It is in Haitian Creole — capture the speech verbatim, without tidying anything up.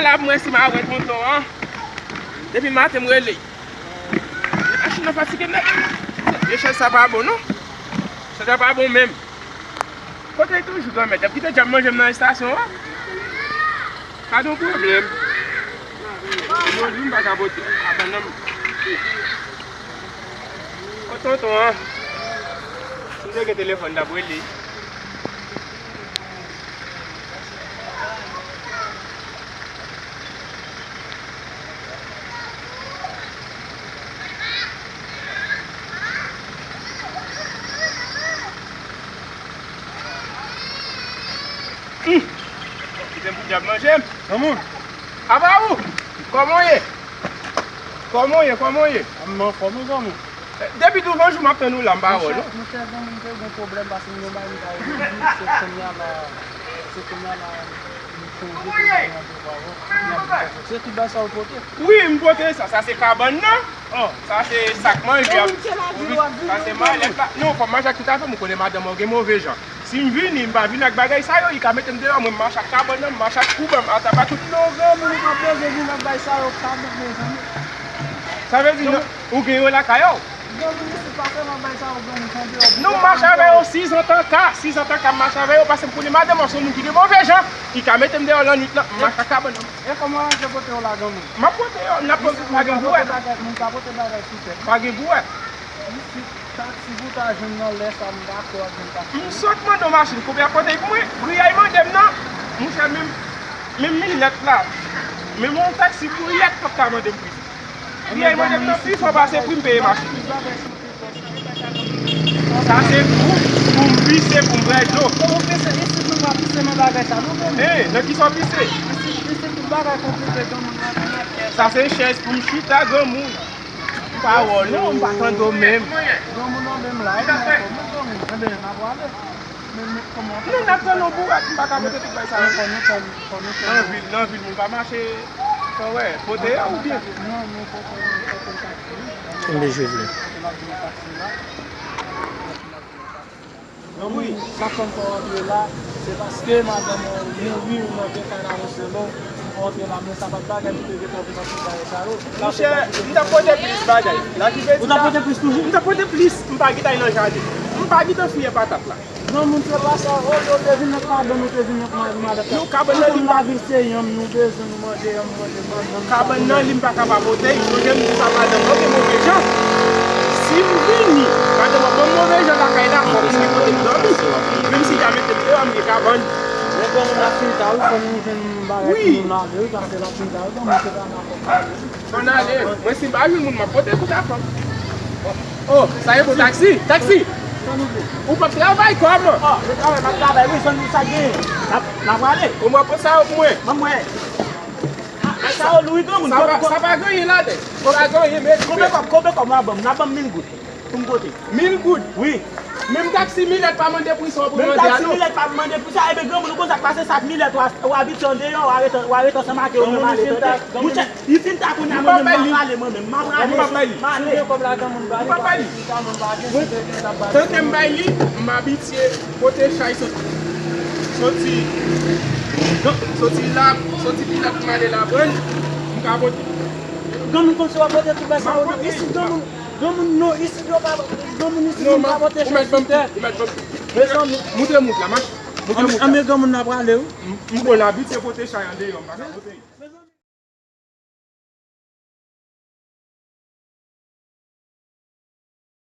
La mwen si m avè tonton an. Depi maten m rele. Machin nan fatige nèt. Vye chèz sa pa bon non. Chèz sa pa bon menm. Kote l toujou granmèt? Y ap kite djab manje m nan estasyon an? Pa gen pwoblèm. Yon jou m pa ka pote. Abann nan. Kot tonton an? Si m te gen telefòn, m t ap rele. Hum! Kite m pou djab manje m. Granmoun. Apa ou? Kòman w ye? Kòman w ye? Kòman w ye? M anfòm wi granmoun. Depi douvan jou m ap tann ou la, m pa wè w non. Monchè, monchè, granmoun te gen pwoblèm paske m gen bagay m ta rezoud, se kounye a la, se kounye a la, m sonje ke m te mande pawòl, m ap di se tout bagay sa ou pote. Wi, m pote sa, sa se kabann nan. Oh, sa se sak manje. Sa se malèt la. Non, fò m mache ak tout afè m, ou konnen madanm mwen gen move jan. Si m vini, m pa vin ak bagay sa yo, li ka mete m deyò, mwen m mache ak kabann nan, m mache ak kouban m, atabakou. Non, granmoun, ou pa bezwen vin ak bagay sa yo, kabann, mezanmi. Sa vle di, non, ou gen yo lakay ou? Granmoun, isit pa sèlman bagay sa yo, granmoun, tande yo. Non, m mache avè yo, sizantanka, sizantanka m mache avè yo, paske m konnen madanm mwen se yon moun ki gen move jan, li ka mete m deyò lannwit lan, m mache ak kabann nan. E kòman w ap pote yo la, granmoun? M ap pote yo, n ap pote, pa gen bouwèt. Moun ka pote bagay sou tèt. Pa gen bouwèt. Isit, taksi pou ta jwenn nan lè sa, m dakò ak jwenn taksi. M sot mande yon machin, konbyen ap pote pou mwen? Pri a y mande m nan. Monchè, menm, menm milèt la, menm yon taksi pou yèt p ap ka mande m pri. Pri a y mande m nan, pi fò pase pri m peye machin. Sa se pou, pou m pise, pou m pran dlo. Ou pise isit, nou pa pise nan bagay sa, nou menm. Hein, nan kisa w pise? Isit, isit, tout bagay konplike, granmoun, nan kè. Sa se chèz pou m chita, granmoun. M pa wè w non, m pa tande w menm. Granmoun nan menm la, wi, men granmoun, enben, n a pwale. Men, men, kòman? Non, n ap tann yon bouwèt, m pa ka pote tout bagay sa yo. Fò nou tann, fò nou tann. Nan vil, nan vil, moun pa mache, sa w wè, pote yo oubyen? Non, non, fò, fò, fò, fò, fò, Kenbe je w vle. Wi, sa k fè m fè w antre la, se paske madanm ou mouri, ou mande kay la Roselon, ou antre la, men sa pa t bagay pou te gentan vin nan tout bagay sa yo. Monchè, m t ap pote plis bagay. La ki vle di la. Ou t ap pote plis toujou? M t ap pote plis, m pa gentan al nan jaden. M pa gentan fouye patat la. Granmoun, se pa sa, olye w te vin nan kabann, ou te vin nan kabann la. Tout moun lavil se yanm, nou bezwen, nou manje yanm, manje, manje. Kabann nan, li m pa ka pa pote, sonje m di sa madanm nan, ou gen move jan. Si m vini, madanm nan ban m move jan lakay la, fòk m gen kote m dòmi. Menm si y a mete m deyò, m gen kabann. Men granmoun ap fin ta wi, fò nou jwenn bagay pou nou lave wi, paske l ap fin ta wi, granmoun se pa nan fòk. Fò n ale. Mwen si m pa jwenn moun, m ap pote tout afè m. Oh, sa e bon taksi? Taksi! Ou p ap travay kòman? Oh, mwen travay, m ap travay, wi, fò nou sa gen. N ap, n ap prale. Ou m ap pran sa yo pou mwen? Ban mwen. Sa yo lou wi granmoun. Sa pa, sa pa gen anyen ladan. Sa pa gen anyen, men. Konbyen kòb, konbyen kòb w ap ban m? N ap ban m mil goud. Pou m pote. Mil goud? Wi. Menm taksi milèt pa mande pri sa w pou mande a non. Menm taksi milèt pa mande pri sa. Ebyen granmoun, ou konn sa k pase, sa k milèt w a, w abitye andeyò, w a rete, w a rete ansanm ak yo, ou menm ale, tande. Monchè, li fin ta kounye a, mwen menm m ap ale, mwen menm m ap ale. M ap ale. M ale. M ap ale. Tanke m bay li, m abitye pote chay soti, soti, soti la, soti Pilat m ale Labrann, m ka pote. Granmoun konn si w ap pote tout bagay sa yo, non, isit granmoun, granmoun non, isit yo pa, granmoun isit yo pa pote chay sou tèt. Ou mèt ban m tou, ou mèt ban m tou. Mezanmi. Moute mout la, mach. Moute mout la. Anben granmoun nan prale wi. M, m konn abitye pote chay andeyò, m pa ka pote.